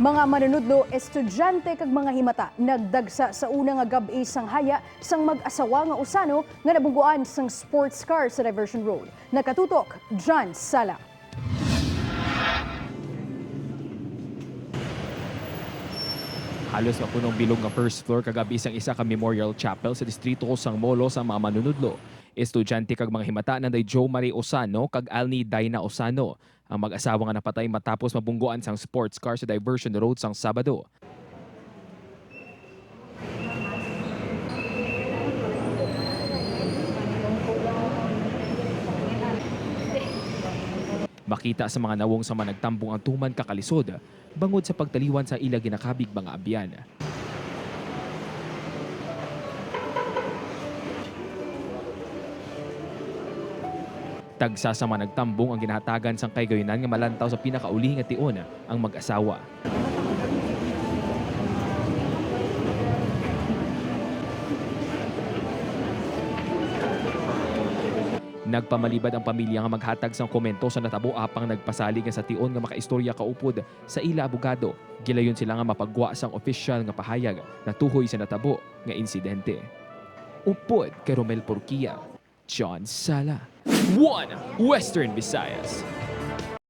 Mga manunudlo, estudyante kag mga himata nagdagsa sa una nga gabi sang haya sang mag-asawa nga Osano nga nabungguan sang sports car sa Diversion Road. Nakatutok, John Sala. Halos mapunong bilog nga first floor kagabi sang isa ka memorial chapel sa distrito sang Molo sa mga manunudlo. Estudyante kag mga himata nanday Joe Marie Osano kag Alni Dina Osano ang mag-asawa nga napatay matapos mabungguan sang sports car sa Diversion Road sang Sabado. Makita sa mga nawong sa mga nagtambong ang tuman kakalisod bangod sa pagtaliwan sa ila ginakabig mga abyan. Tagsa sa mga nagtambong ang ginahatagan sang kaygayunan nga malantaw sa pinakauli nga tion ang mag-asawa. Nagpamalibad ang pamilya nga maghatag sang komento sa natabo apang nagpasalig nga sa tion nga makaistorya kaupod sa ila abogado. Gilayon sila nga mapagwa sang opisyal nga pahayag na tuhoy sa natabo nga insidente. Upod kay Romel Porquia, John Sala. 1 Western Visayas.